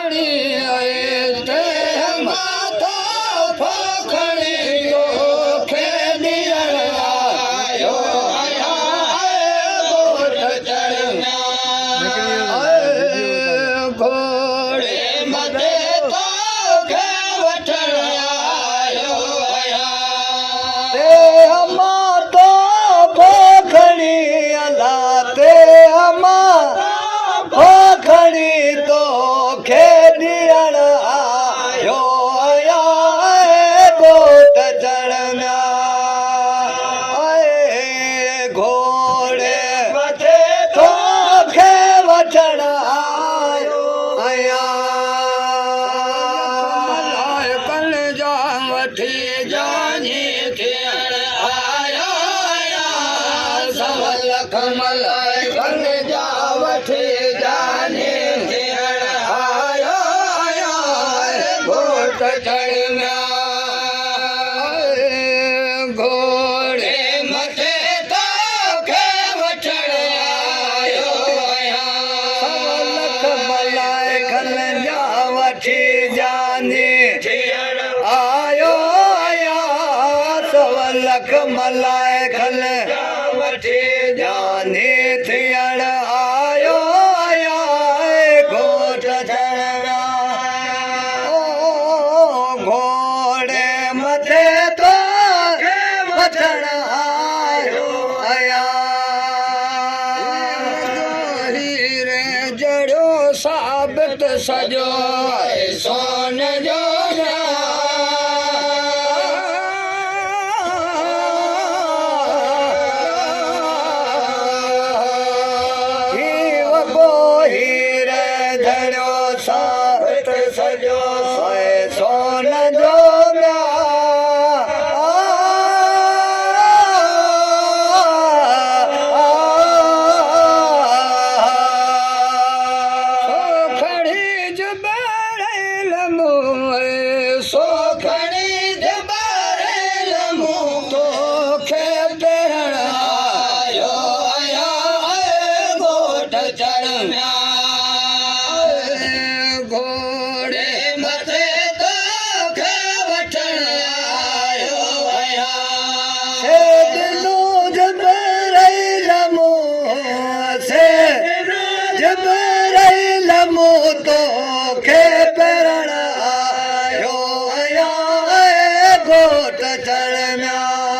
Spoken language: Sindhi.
کڻي آئي تي مان تحفو کڻي توکي ڏيڻ آيو آهيان ڳوٺ چڙهيا گهوڙي مٿي توکي وٺڻ آيو آهيان. تي مان تحفو کڻي الا تي مان تحفو کڻي توکي ڏيڻ آيو آهيان ڳوٺ چڙهيا گهوڙي مٿي توکي وٺڻ آيو آهيان. ملائڪن جا وٺي جاني ٿيڻ آيو آهيان. سوا لک ملائڪن جا وٺي جاني ٿيڻ آيو آهيان. گهوٽ چڙهيا گهوڙي مٿي توکي وٺڻ آيو آهيان. سوا لک ملائڪن جا وٺي جاني ٿيڻ آيو آهيان. سوا لک ملائڪن جا وٺي جاني ٿيڻ آيو آهيان. گهوٽ چڙهيا گهوڙي مٿي توکي وٺڻ آيو آهيان. هيري جڙيو ثابت سڄو سون جو هي وڳو هيري جڙيو ثابت سڄو سون جو. سو کڻي جبرائيل مون سو کڻي جبرائيل مون توکي پهرڻ آيو آهيان ڳوٺ چڙهيا.